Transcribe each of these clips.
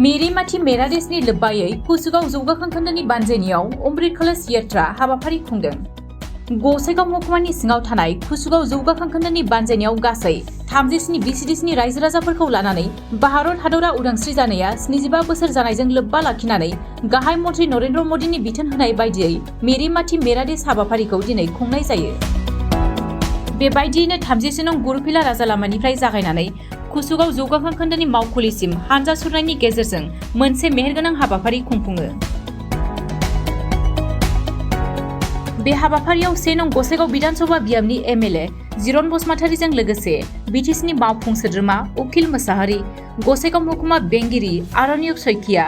मेरी माथि मेरा देशनि लोब्बायै कुसुगाव जौगाखांखोन्दोनि बानजायनायाव अमृत कलश यात्रा हाबाफारि खुंदों। गसाइगाव महकुमानि सिङाव थानाय कुसुगाव जौगाखांखोन्दोनि बानजायनायाव गासै 37 बिसिडिसिनि रायजो राजाफोरखौ लानानै भारत हादरा उदांस्रि जानाया 75 बोसोर जानायजों लोब्बा लाखिनानै गाहाय मन्त्रि नरेन्द्र मोदीनि बिथोन होनाय बायदियै मेरी माथि मेरा देश हाबाफारिखौ दिनै खुंनाय जायो। बेबायदियैनो 37 नं गुरुफिला राजा लामानिफ्राय जागायनानै कुसुगाव जौगाखांखोन्दोनि मावखुलिसिम हानजा सुरनायनि गेजेरजों मोनसे मेहेरगोनां हाबाफारि खुंफुङो। बे हाबाफारियाव 1 नं गसाइगाव विधानसभा बियाबनि एमएलए जिरन बसुमतारीजों लोगोसे बिटिसिनि मावफुं सोद्रोमा उखिल मोसाहारि, गसाइगाव महकुमा बेंगिरि आरण्यक सैकिया,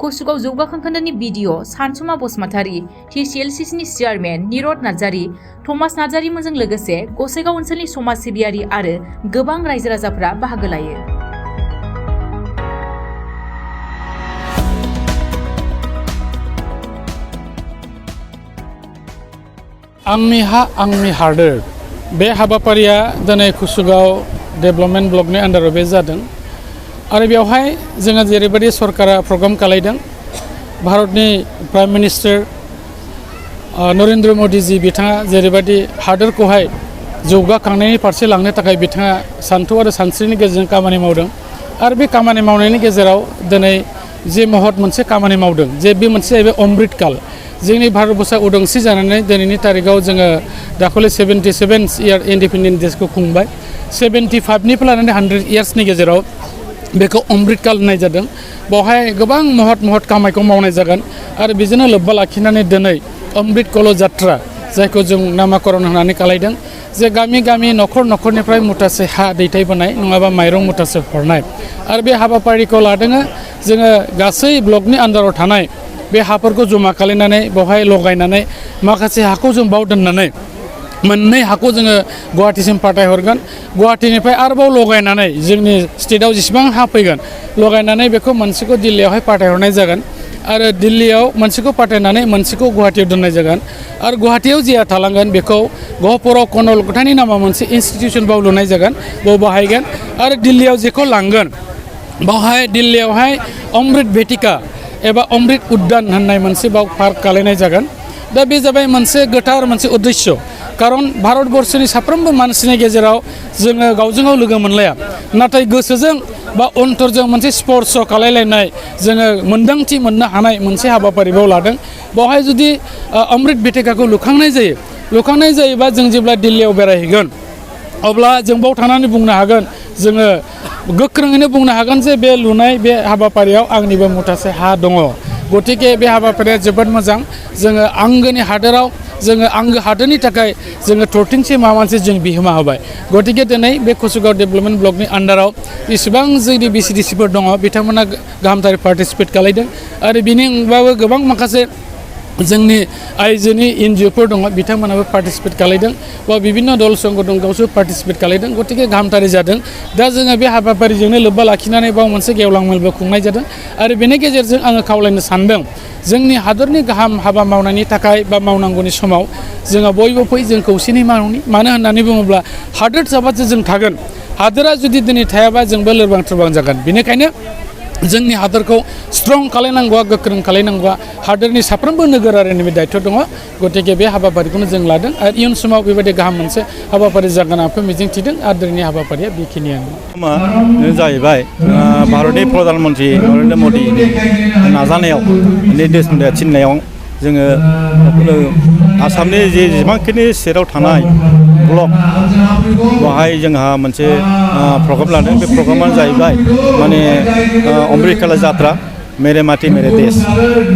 कुसुगाव जौगाखांखोन्दोनि बिडिअ सानसुमा बसुमतारी, टिसिएलसिसिनि चेयारमेन निरद नार्जारी, थमास नार्जारीमोनजों लोगोसे गसाइगाव ओनसोलनि समाज सिबियारि आरो गोबां रायजो राजाफोरा बाहागो लायो। आंनि हा आंनि हादोर बे हाबाफारिया दिनै कुसुगाव डेभेलपमेन्ट ब्लकनि आन्डाराव बे जादों आरो बेवहाय जोङो जेरैबायदि सरकारा प्रग्राम खालायदों भारतनि प्राइम मिनिस्टार नरेन्द्र मोदीजी बिथाङा जेरैबायदि हादोरखौहाय जौगाखांनायनि फारसे लांनो थाखाय बिथाङा सान्थौ आरो सानस्रिनि गेजेरजों खामानि मावदों आरो बे खामानि मावनायनि गेजेराव दिनै जे महत मोनसे खामानि मावदों जे बे मोनसे जाहैबाय अमृत काल। जोंनि भारतबर्षआ उदांस्रि जानानै दिनैनि तारिखाव जोङो दाखालि 77 इयार इन्डिपेन्डेन्स डेखौ खुंबाय। 75 निफ्राय लानानै 100 इयार्सनि गेजेराव बेखौ अमृत काल होननाय जादों। बेवहाय गोबां महत खामानिखौ मावनाय जागोन आरो बेजोंनो लोब्बा लाखिनानै दिनै अमृत कलश यात्रा जायखौ जों नामाकरण होनानै खालायदों जे गामि गामि न'खरनिफ्राय मुथासे हा दैथायबोनाय नङाबा माइरं मुथासे हरनाय आरो बे हाबाफारिखौ लादों जोङो गासै ब्लकनि आन्डाराव थानाय बे हाफोरखौ जमा खालायनानै बेवहाय लगायनानै माखासे हाखौ जों बाव दोननानै मोननै हाखौ जोङो गुवाहाटीसिम फाथायहरगोन। गुवाहाटीनिफ्राय आरोबाव लगायनानै जोंनि स्टेटआव जेसेबां हा फैगोन लगायनानै बेखौ मोनसेखौ दिल्लीयावहाय फाथायहरनाय जागोन आरो दिल्लीयाव मोनसेखौ फाथायनानै मोनसेखौ गुवाहाटीयाव दोननाय जागोन आरो गुवाहाटीयाव जिया थालांगोन बेखौ गहपुराव कनकलतानि नामाव मोनसे इन्स्टिटिउसन बाव लुनाय जागोन बाव बाहायगोन आरो दिल्लीयाव जेखौ लांगोन बावहाय दिल्लीयावहाय अमृत भेटिका एबा अमृत उद्यान होननाय मोनसे बाव पार्क खालायनाय जागोन। दा बे जाबाय मोनसे गोथार मोनसे उद्देश्य खारन भारतबर्षनि साफ्रोमबो मानसिनि गेजेराव जोङो गावजों गाव लोगो मोनलाया नाथाय गोसोजों बा अन्तरजों मोनसे स्पर्श खालायलायनाय जोङो मोन्दांथि मोननो हानाय मोनसे हाबाफारि बाव लादों। बेवहाय जुदि अमृत भेटिकाखौ लुखांनाय जायोबा जों जेब्ला दिल्लीयाव बेरायहैगोन अब्ला जों बाव थानानै बुंनो हागोन जोङो गोख्रोङैनो बुंनो हागोन जे बे लुनाय बे हाबाफारियाव आंनिबो मुथासे हा दङ। गतिके बे हाबाफारिया जोबोद मोजां। जोङो आंगोनि हादोराव जोङो आंगो हादोरनि थाखाय जोङो 13 माबा मोनसे जों बिहोमा होबाय। गतिके दिनै बे कुसुगाव डेभेलपमेन्ट ब्लकनि आन्डाराव बेसेबां जोंनि बिसिडिसिफोर दङ बिथांमोना गाहामथारै पार्टिसिपेट खालायदों आरो बिनि अनगायैबो गोबां माखासे जोंनि आइजोनि एनजिअफोर दङ बिथांमोनाबो पार्टिसिपेट खालायदों बा बिभिन्न दल संगठन गावसोर पार्टिसिपेट खालायदों। गतिके गाहामथारै जादों। दा जोङो बे हाबाफारिजोंनो लोब्बा लाखिनानै बाव मोनसे गेवलां मेलबो खुंनाय जादों आरो बेनि गेजेरजों आङो खावलायनो सानदों जोंनि हादरनि गाहाम हाबा मावनायनि थाखाय बा मावनांगौनि समाव जोङो बयबो फै जों खौसेनि मावनि मानो होननानै बुङोब्ला हादोर थाबासो जों थागोन। हादोरा जुदि दिनै थायाबा जोंबो लोरबां थोरबां जागोन। बेनिखायनो जोंनि हादरखौ स्ट्रं खालायनांगौआ गोख्रों खालायनांगौआ हादोरनि साफ्रोमबो नोगोरारिनि दायित्व दङ। गतिके बे हाबाफारिखौनो जों लादों आरो इयुन समाव बेबायदि गाहाम मोनसे हाबाफारि जागोन आंखौ मिजिंथिदों आरो दिनैनि हाबाफारिया बेखिनियानो जाहैबाय भारतनि प्रधान मन्त्रि नरेन्द्र मोदीनि नाजानायाव निर्देश थिननायाव जोङो आसामनि जेसेबांखिनि स्टेटआव थानाय ब्लक बेवहाय जोंहा मोनसे प्रग्राम लादों। बे प्रग्रामानो जाहैबाय माने अमृत कलश यात्रा मेरे माटी मेरे देश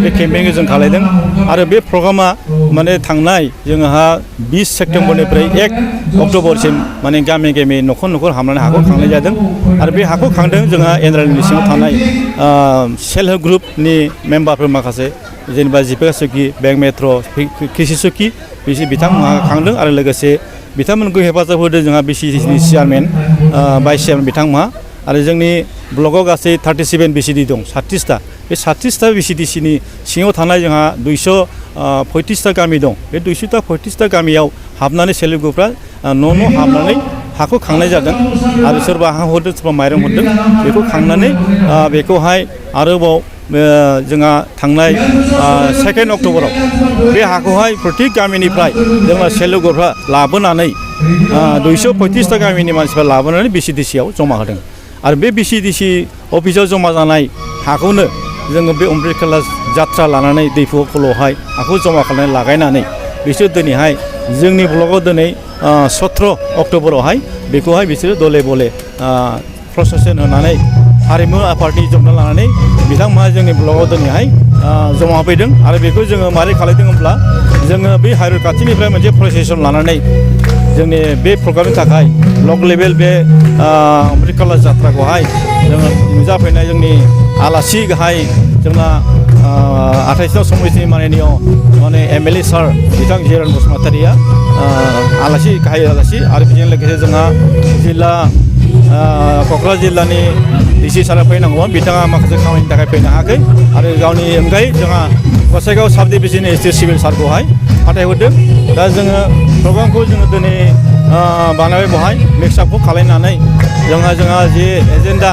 बे केम्पेइनखौ जों खालायदों आरो बे प्रग्रामा माने थांनाय जोंहा 20 सेप्तेम्बरनिफ्राय 1 अक्ट'बरसिम माने गामि गामि न'खर हाबनानै हाखौ खांनाय जादों आरो बे हाखौ खांदों जोंहा एनआरएलनि सिङाव थानाय सेल्फ हेल्प ग्रुपनि मेम्बारफोर माखासे जेनेबा जिपिका सुकि बेंक मेट्र' कृषि सुकि बिथांमोनहा खांदों आरो लोगोसे बिथांमोनखौ हेफाजाब होदों जोंहा बिसिडिसिनि चेयारमेन भाइस चेयारमेन बिथांमोनहा आरो जोंनि ब्लकआव गासै 37 बिसिडि दं 37टा बे 37टा बिसिडिसिनि सिङाव थानाय जोंहा 235टा गामि दं। बे 235टा गामियाव हाबनानै सेल्फ हेल्प ग्रुपफ्रा न' हाबनानै हाखौ खांनाय जादों आरो सोरबा हा हरदों सोरबा माइरं हरदों बेखौ खांनानै बेखौहाय आरोबाव जोंहा थांनाय 2 अक्ट'बराव बे हाखौहाय प्रति गामिनिफ्राय जोंहा सेल्फ हेल्प ग्रुपफ्रा लाबोनानै 235टा गामिनि मानसिफ्रा लाबोनानै BCDCआव जमा होदों आरो बे BCDC अफिसाव जमा जानाय हाखौनो जोङो बे अमृत कलश जात्रा लानानै दैफु खल'हाय हाखौ जमा खालामनानै लागायनानै बिसोर दिनैहाय जोंनि ब्लकआव दिनै 17 अक्ट'बरावहाय बेखौहाय बिसोरो दले बले प्रसेसन होनानै हारिमु आफादनि जमा लानानै बिथांमोना जोंनि ब्लकआव दिनैहाय जमा होफैदों आरो बेखौ जोङो मारै खालामदों होनब्ला जोङो बे हाइरड खाथिनिफ्राय मोनसे प्रसेसन लानानै जोंनि बे प्रग्रामनि थाखाय ब्लक लेभेल बे अमृत कलश जात्राखौहाय जोङो नुजाफैनाय जोंनि आलासि गाहाय जोंना 28 समिति माननीय माने MLA सार बिथां जिरन बसुमतारिया आलासि गाहाय आलासि आरो बेजों लोगोसे जोंहा जिल्ला क'क्राझार जिल्लानि DC सारा फैनांगौमोन बिथाङा माखासे खामानिनि थाखाय फैनो हायाखै आरो गावनि अनगायै जोंहा गसाइगाव साब डिभिजन एसटि सिभिल सारखौहाय फाथायहरदों दा जोङो प्रग्रामखौ जोङो दिनै बानायबाय बेवहाय मिक्सआपखौ खालायनानै जोंहा जे एजेन्डा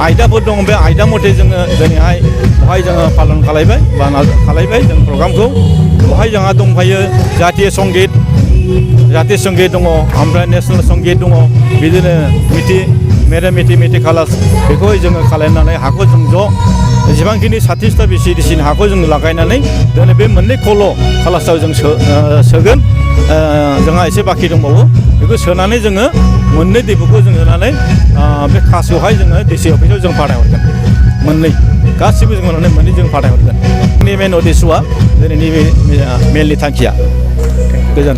आयदाफोर दं बे आयदा मथे जोङो दिनैहाय बेवहाय जोङो पालन खालायबाय जों प्रग्रामखौ बेवहाय जोंहा दंफायो जातीय संगीत दङ ओमफ्राय नेसनेल संगीत दङ बिदिनो मिथि कलश बेखौहाय जोङो खालायनानै हाखौ जों ज' जेसेबांखिनि 30टा BCDCनि हाखौ जों लागायनानै दिनै बे मोननै कलशआव जों सोगोन जोंहा एसे बाखि दंबावो बेखौ सोनानै जोङो मोननै दैफुखौ जों होनानै बे खासखौहाय जोङो DC अफिसाव जों फाथायहरगोन मोननै गासिबो जों होनानै मोननै जों फाथायहरगोन जोंनि मेन उद्देश्यआ दिनैनि बे मेलनि थांखिया गोजोन्थों।